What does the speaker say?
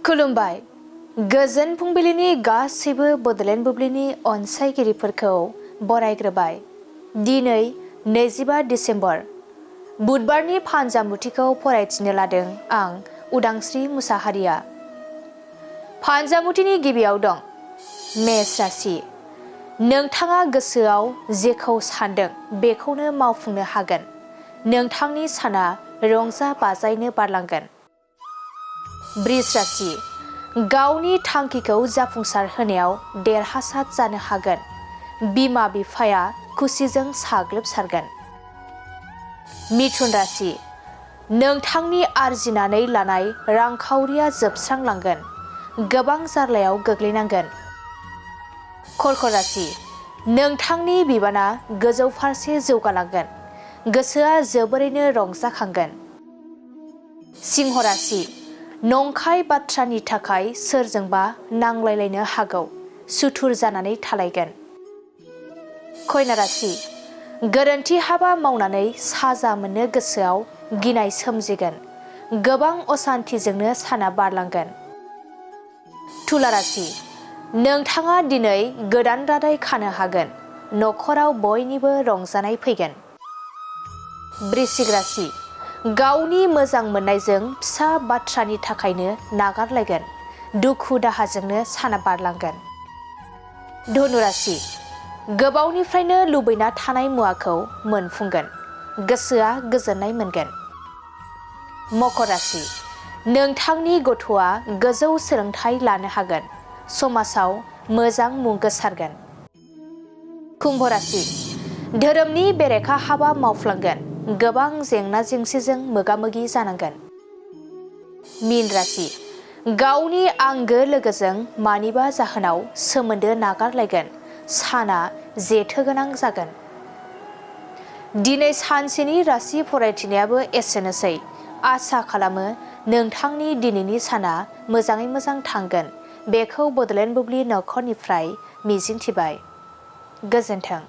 खुलुमबाय। गोजोन फुंबिलिनि गासैबो बडलेण्ड बुब्लिनि अनसायगिरिफोरखौ बरायग्रोबाय। दिनै 25 डिसेम्बर बुधबारनि फानजामुथिखौ फरायथिनो लादों आं उदांस्रि मुसाहारिया। फानजामुथिनि गिबियाव दं मेष राशि। नोंथाङा गोसोआव जेखौ सानदों बेखौनो मावफुंनो हागोन। नोंथांनि साना रंजा बाजायैनो बारलांगोन। वृष राशि। गावनि थांखिखौ जाफुंसार होनायाव देरहासार जानो हागोन। बिमा बिफाया खुसिजों साग्लोबसारगोन। मिथुन राशि। नोंथांनि आरजिनानै लानाय रांखावरिया जोबस्रांलांगोन। गोबां जार्लायाव गोग्लैनांगोन। कर्क राशि। नोंथांनि बिबाना गोजौ फारसे जौगालांगोन। गोसोआ जोबोरैनो रंजाखांगोन। सिंह राशि। नंखाय बाथ्रानि थाखाय सोरजोंबा नांलायलायनो हागौ। सुथुर जानानै थालायगोन। कन्या राशि। गोरोन्थि हाबा मावनानै साजा मोननो गोसोआव गिनाय सोमजिगोन। गोबां असान्थिजोंनो साना बारलांगोन। तुला राशि। नोंथाङा दिनै गोदान रादाय खानो हागोन। नखराव बयनिबो रंजानाय फैगोन। वृश्चिक राशि। गावनि मोजां मोननायजों फिसा बाथ्रानि थाखायनो नागारलायगोन। दुखु दाहाजोंनो साना बारलांगोन। धनु राशि। गोबावनिफ्रायनो लुबैना थानाय मुवाखौ मोनफुंगोन। गोसोआ गोजोननाय मोनगोन। मकर राशि। नोंथांनि गथ'आ गोजौ सोलोंथाइ लानो हागोन। समाजाव मोजां मुं गोसारगोन। कुम्भ राशि। धोरोमनि बेरेखा हाबा मावफ्लांगोन। गोबां जेंना जेंसिजों मोगा मोगि जानांगोन। मीन राशि। गावनि आंगो लोगोजों मानिबा जाहोनाव सोमोन्दो नागारलायगोन। साना जेथोगोनां जागोन। दिनै सानसेनि राशि फरायथिनायाबो एसेनोसै। आसा खालामो नोंथांनि दिनैनि साना मोजाङै मोजां थांगोन। बेखौ बडलेण्ड बुब्लि नखरनिफ्राय मिजिंथिबाय। गोजोन्थों।